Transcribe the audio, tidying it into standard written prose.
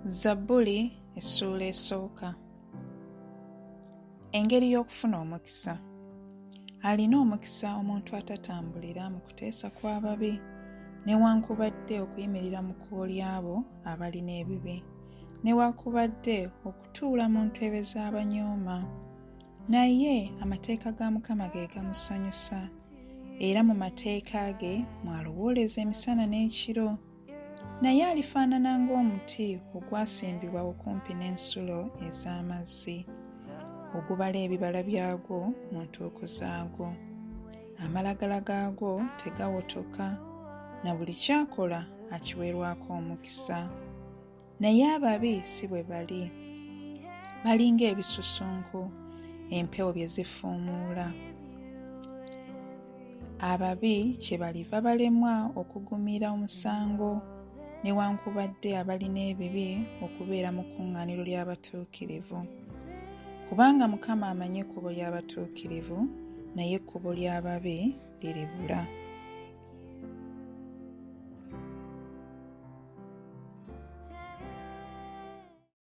Zabbuli essuula esooka. Engeri y'okufuna omukisa. Alina omukisa omuntu atatambulira mu kuteesa kw'ababi, newankubadde okuyimirira mu kkubo ly'abo abalina ebibi, newakubadde okutuula mu ntebe z'abanyooma. Naye amateeka ga Mukama ge gamusanyusa, era mu mateeka ge mw'alowooleza emisana n'ekiro. Naye alifaanana ng'omuti ogwasimbibwa okumpi n'ensulo ez'amazzi, ogubala ebibala byagwo mu ntuuko zaagwo. Amalagala gaagwo tegawotoka, na buli ky'akola akiweerwako omukisa. Naye ababi si bwe bali, balinga ebisusunku empewo bye zifuumuula. Ababi kyebaliva balemwa okugumira omusango, newankubadde abalina ebibi okubeera mu kkuŋŋaaniro ly'abatuukirivu. Kubanga Mukama amanyi ekkubo ly'abatuukirivu, naye ekkubo ly'ababi liribula.